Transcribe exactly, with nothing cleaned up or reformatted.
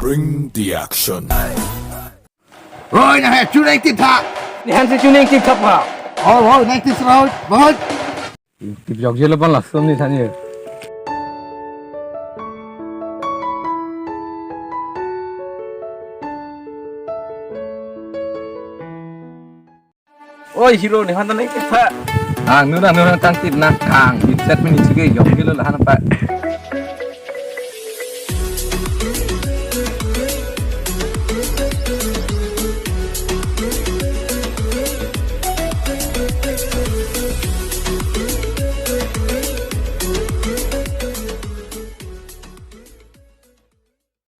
Bring the action. Oi, nang hai chu nangtip tha. Nihan si chuning tik thap ha. Oh, oh, nangtip serau, bangot. Tip jok jelo pan lason ni thani. Oi hero, nihan ta nangtip tha. Ang nuna nuna tangtip nang kang. Inset mini chige jok jelo lahan pa.